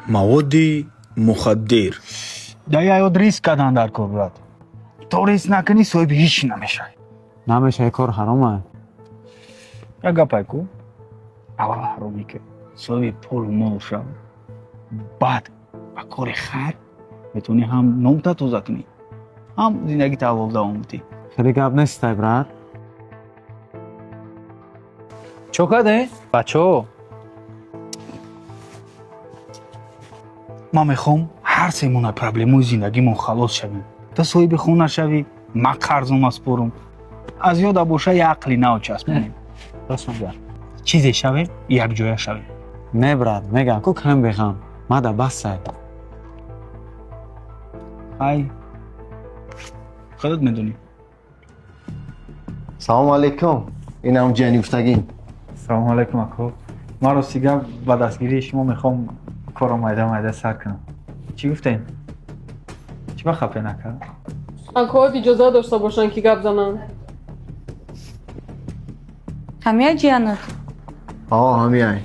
Маводи мухаддир. Да, ёд риск кардан дар кор, брат. То риск накунӣ, соҳиби ҳеҷ намешавӣ. Намеша, кор ҳарома. Як гапай ку, аввал ҳаромӣ ки соҳиби пулу мол шав, баъд ба кори хайр метавонӣ ҳам номта тоза кунӣ, ҳам зиндагита аввал давом бидиҳӣ. Хеле гап нестай, брат. Чо кардем, бачаҳо? Ман мехоҳам ҳар семона проблемаи зиндагимон халос шавем. Ту соҳиби хона шавӣ, ман қарзом аспорум, аз ёда боша, як ақли нав часпонем. Рост мегӯяд. Чизе шавем, якҷоя шавем. Не, брат, мегам ку, кам беғам мада, басай. Ай, худат медонӣ. Салому алейкум, инам ҷияни гуфтагин. Салому алейкум, ако. Ман рости гап, ба дастгирии шумо мехоҳам корро майда майда сар кунам. Чӣ гуфтем, чӣ ба хафе накард? Акоат иҷоза дошта бошанд, ки гап зананд. Ҳамия ҷиянат? О, ҳамияй.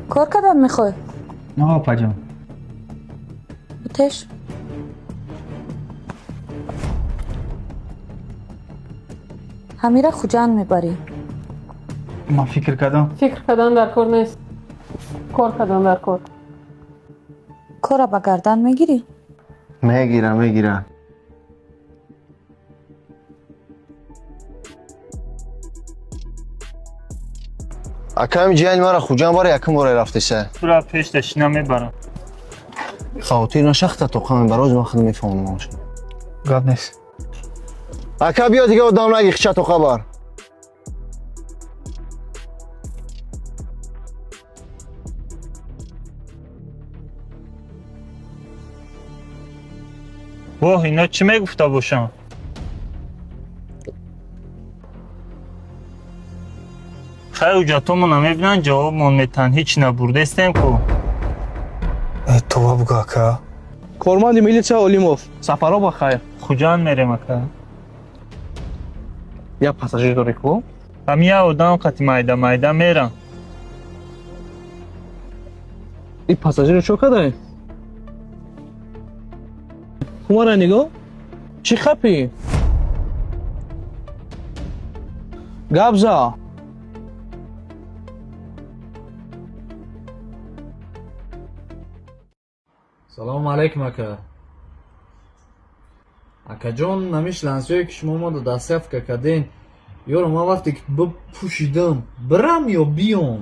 Кор кардан мехоҳӣ? На, опаҷон. Бутеш. Ҳамира Хуҷанд мебарӣ. Ман фикр кардам. Фикр кардан дар кор нест, кор кардан дар кор. Кора ба гардан мегирӣ? Мегира, мегира. Аками ҷияни мара Хуҷанд бара, якум бора рафтеса. Тура пеш дашина мебарам. Хавотир нашахта, тоқа мебароз, ман худ мефаҳмонам. Гап нест. Ака, биё, дига одам наги, хича тоқа бар. Воҳ, ино чӣ мегуфта бошанд? Хай, ҳуҷҷатҳомона мебинанд, ҷавобмон метаҳанд. Ҳеҷ набурдестем ку. Това буга, ака. Корманди милитсия Олимов, сафаро ба хайр. Хуҷанд мерем, ака. Як пассажир дорӣ ку? Ҳами як одам қати майда майда мерам. Ин пассажирро чо кардаӣ? Кумара нигоҳ, чӣ хапӣ? Гап за. Салому алейкум, ака. Акаҷон, намиш лансиое, ки шумо мода доставка карден, ёро ман вақте ки бипӯшидам, бирам ё биём?